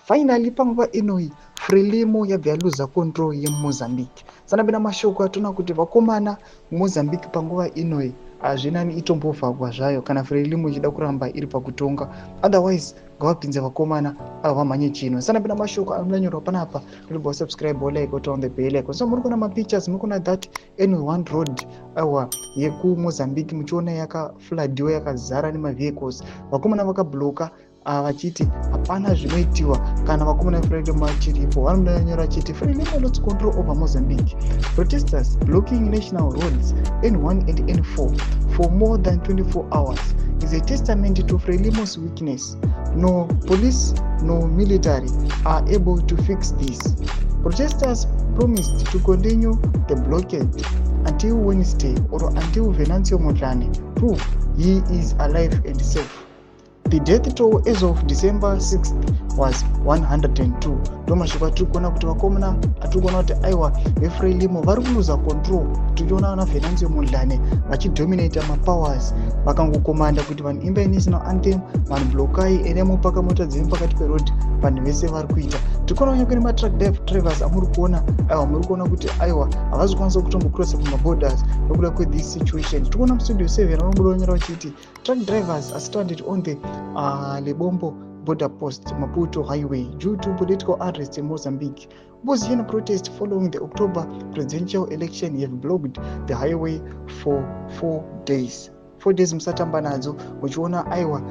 Finally, panguva inoyi Frelimo yabva yaluza control yeMozambique. Sanapinda mashoko atoona kuti vakomana, Mozambique panguva inoyi hazvinani itombovhagwa zvayo kana Frelimo ichida kuramba iri pakutonga. Otherwise ngavapinze vakomana ava vamhanye chino. Sanapinda mashoko anonyanyorwa panapa kuti subscribe, like, on the bell icon. So muri kuona mapictures, muri kuona that N1 road, aiwa, yekuMozambique, muchiona yakafloodiwa, yakazara nemavehicles. Vakomana vakabloka vachiti hapana zvinoitiwa kana vakomana veFrelimo vachiripo. Vanonyora vachiti Frelimo lost control over Mozambique, protesters blocking national roads N1 and N4 for more than 24 hours is a testament to Frelimo's weakness. No police, no military are able to fix this. Protesters promised to continue the blockade until Wednesday or until Venancio Mondlane prove he is alive and safe. The death toll as of December 6th was 102. Ndo mashoko atiri kuona kuti vakomana, atiri kuona kuti aiwa, veFrelimo vari kuluza control. Tichiona vana Venancio Mondlane vachidominata mapowers, vakangokomanda kuti vanhu imbai national anthem, vanhu blokai, endai mupaka mota dzenyu pakati peroad, vanhu vese vari kuita. Tiri kuona kunyange nematruck drivers amuri kuona, aiwa, muri kuona kuti aiwa, havazi kukwanisa kutombocrossa pamaborders nokuda kwethis situation. Tiri kuona muStudio 7 vanobuda vanyora vachiti truck drivers are stranded on the Lebombo border post, Maputo highway, due to political unrest in Mozambique. Opposition protest following the October presidential election have blocked the highway for 4 days. 4 days musatamba nadzo. Muchiona aiwa,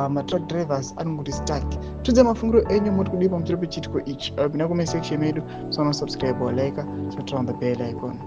matruck drivers anongoti stuck. Tudze mafungiro enyu, muri kudii pamusoro pechiitiko ichi? Pinda comment section medu, so subscribe or like, so turn on the bell icon.